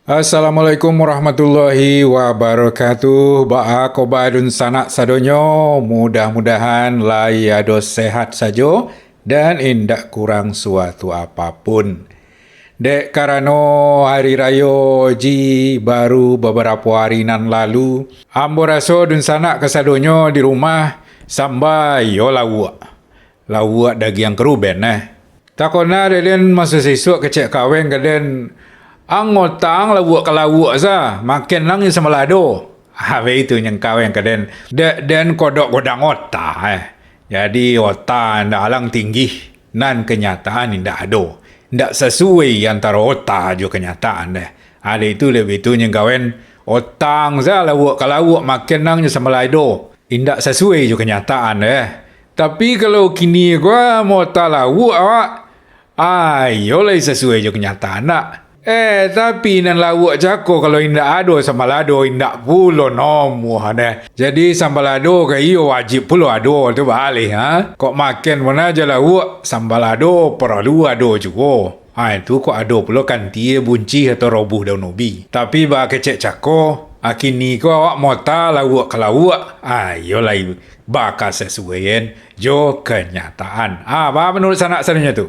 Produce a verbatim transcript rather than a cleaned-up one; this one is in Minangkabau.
Assalamualaikum warahmatullahi wabarakatuh. Baa kaba dunsanak sadonyo? Mudah-mudahan lai ado sehat sajo dan indak kurang suatu apapun. Dek karano hari rayo ji baru babarapo hari nan lalu, ambo raso dunsanak kasadonyo di rumah samba iyo lauak. Lauak dagiang karuben, eh. Takona dek den maso sisuak kecek kaweng ka den, "Ang otang lauak ka lauak sa, makin nang jo sambalado." Ha, baitu nyo kaweng ka den. Dek den kodok godang ota, eh. Jadi ota ndak alang tinggi, nan kanyataan indak ado. Ndak sasuai antaro ota jo kanyataan, deh. Ha, dek itu, dek baitu nyo kaweng, otang sa lauak ka lauak, makin nang jo sambalado. Indak sasuai jo kanyataan, deh. Tapi kalau kini ko, ah, mota lauak awak, ah, iyo lai sasuai jo kanyataan, nak. Eh, tapi nan lauak cako kalau indak ado sambalado, indak pulo namuah, deh. Jadi, sambalado ka iyo wajib pulo ado, tu baalih, ha? Kok makan mana aja lauak, sambalado paralu ado juo. Ha, itu kok ado pulo kantia buncih atau robuh daun ubi. Tapi baa kecek cako, ah, kini ko awak mota lauak ka lauak, ah, iyo lai baka sasuaian jo kanyataan. Ah, baa manuruik sanak sadonyo tu?